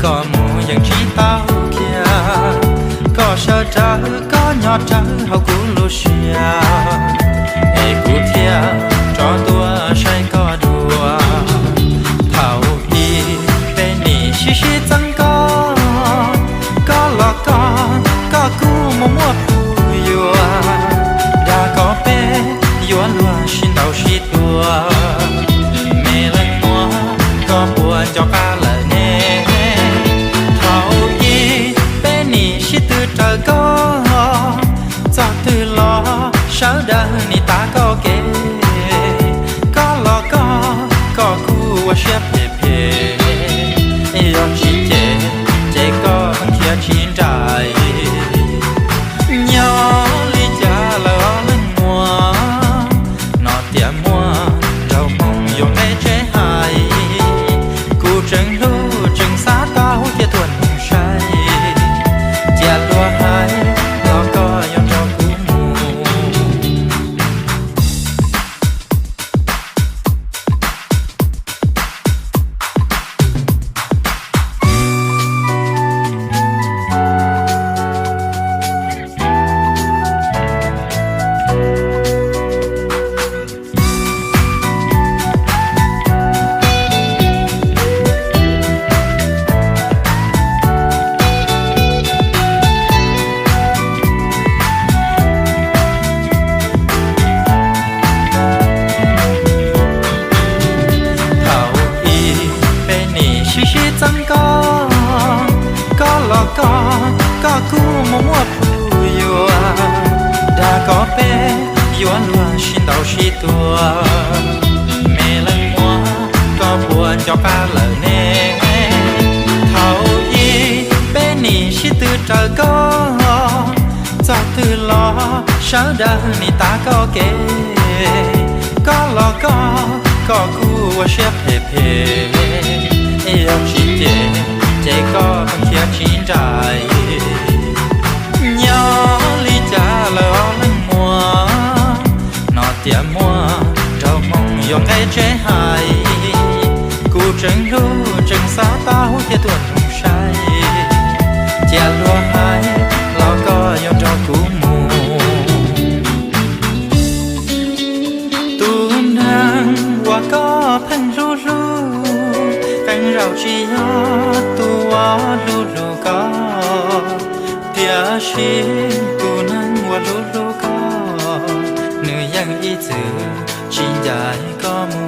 Koj mus yeej tsis tau khiav, koj sawv rawv koj nyob rawv hauv kuv lub siab, es kuv thiaj rov tuaj saib koj dua. Thaum ub peb nim sib sib txeeb koj, koj los koj, koj kuj muaj muaj phooj ywg, dag koj peb yuav luag sib ntaus sib tua. Me leej muam, koj puas nco qab lawm ne? Thaum ub peb nim sib tw raws koj, txog twg los sawv daws nim tav koj kev. Koj los koj, koj kuj ua siab phem phem, yog tsis cem ces koj khiav tsis nraim. Nyob li cas lawm os leej muam, no tias muaj nraug hmoob yuav nqe tsev hais. Kuv tseem hlub tseem xav tau thiaj tuaj nug saib, cia luag hais los koj yuav nrog kuv mus. Thaum ub peb nim sib sib txeeb koj, koj los koj, koj kuj muaj muaj phooj ywg, dag koj peb yuav luag sib ntaus sib tua. Me leej muam, koj puas nco qab lawm ne? Thaum ub peb nim sib tw raws koj, txog twg los sawv daws nim tav koj kev. Koj los koj, koj kuj ua siab phem phem, yog tsis cem ces koj khiav tsis nraim. Nyob li cas lawm os leej muam, no tias muaj nraug hmoob yuav nqe tsev hais. Kuv tseem hlub tseem xav tau thiaj tuaj nug saib, cia luag hais los koj yuav nrog kuv mus. Tus neeg uas koj pheej hlub hlub, qee zaum tsis yog tus uas hlub hlub koj. Tiam sis tus neeg uas hlub hlub koj, nws yeej ib txwm tsis ncaim koj mus.